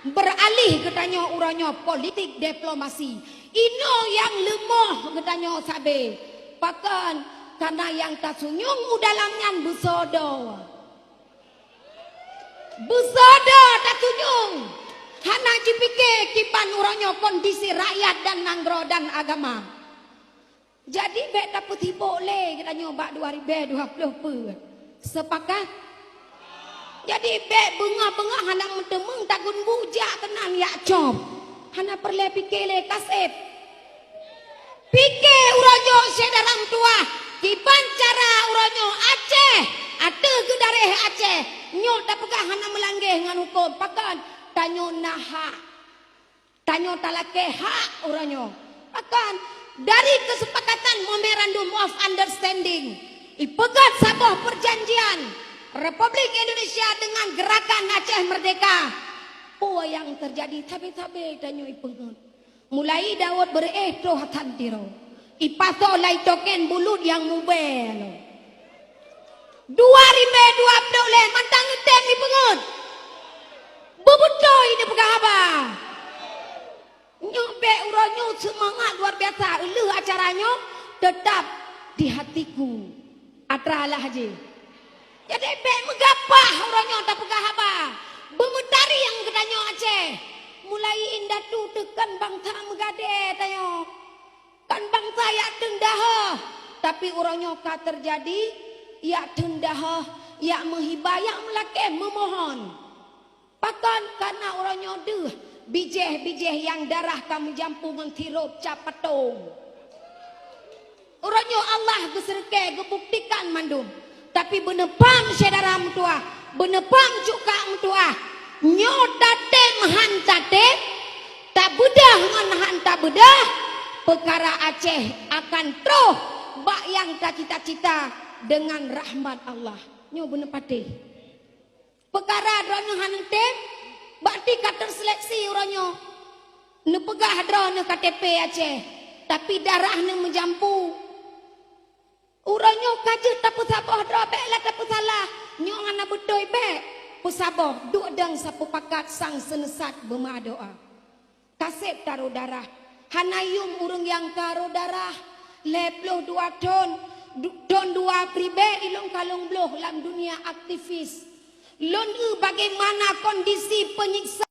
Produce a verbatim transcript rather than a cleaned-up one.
Beuralih geutanyoe uroe nyoe politik diplomasi. Inoe nyang leumoh geutanyoe sabe. Pakon? Kareuna nyang tasunyueng u dalam nyan beusoe droe. Beusoe droe tasunyueng. Hana jipike kiban uroe nyoe kondisi rakyat dan nanggroe dan agama. Jadi, bék tapeusibok lé geutanyoe bak dua ribèe dua ploh peuet. Sepakat? Jadi, bék beungoh-beungoh hana meuteumeung tagun bujak keunan jak cop. Hana peureulèe pike lé kaseb. Pike uroe nyoe syedara meutuwah, kiban cara uroe nyoe Aceh, ateueh geudaréh Aceh, nyoe tapeugah hana meulangge ngon hukôm. Pakon? Tanyoe na hak. Tanyoe talakée hak uroe nyoe. Pakon? Dari keuseupakat Memorandum of Understanding, ipeugét saboh peurjanjian Republik Indonesia deungon Geurakan Aceh Meurdehka. Peue nyang teujadi? Sabe-sabe tanyoe ipeungét. Mulai Daud Beureuéh troh Hasan Tiro. Ipasoe lai token bulut nyang mubée nyoe. Dua ribèe dua ploh lhèe mantong tém ipeungét. Beubeutôi neupeugah haba. Nyoe bék uroe nyoe seumangat luar biasa lheueh acara nyoe, tetap di hatiku. Atra lah jih. Jadi bék meugapah uroe nyoe tapeugah haba. Beumeutari nyang geutanyoe Aceh. Mulai indatu teukan bansa meugadée tanyoe. Kan bansa jak teundahôh, tapi uroe nyoe ka teujadi jak teundahôh, jak meuhiba, jak meulakée meumohon. Pakon? Kareuna uroe nyoe deuh bijéh-bijéh nyang darah ka meujampu ngon sirop cap patong. Uroe nyoe Allah geuseureukée geubuktikan mandum. Tapi beuneupham syedara meutuwah, beuneupham cuka meutuwah, nyoe tatém han tatém, tabeudôh ngon han tabeudôh, peukara Aceh akan troh bak nyang tacita-cita deungon rahmat Allah. Nyoe beuneupatéh. Peukara droeneuh hana tém, bak ti ka teuseleksi uroe nyoe. Neupeugah droeneuh K T P Aceh, tapi darah neuh meujampu. Uroe nyoe ka jeuet tapeusaboh droe, bék lah tapeusalah. Nyoe hana beutôi, bék peusaboh, duek dan sapeupakat sang seuneusat beumeudoá. Kaseb taroe darah. Hana yum ureuëng nyang ka roe darah. Lhèe ploh dua thon, du-, thon dua ribèe ilôn ka lôn bloh lam dunia aktivis. Lôn eu bagaimana kondisi penyiksa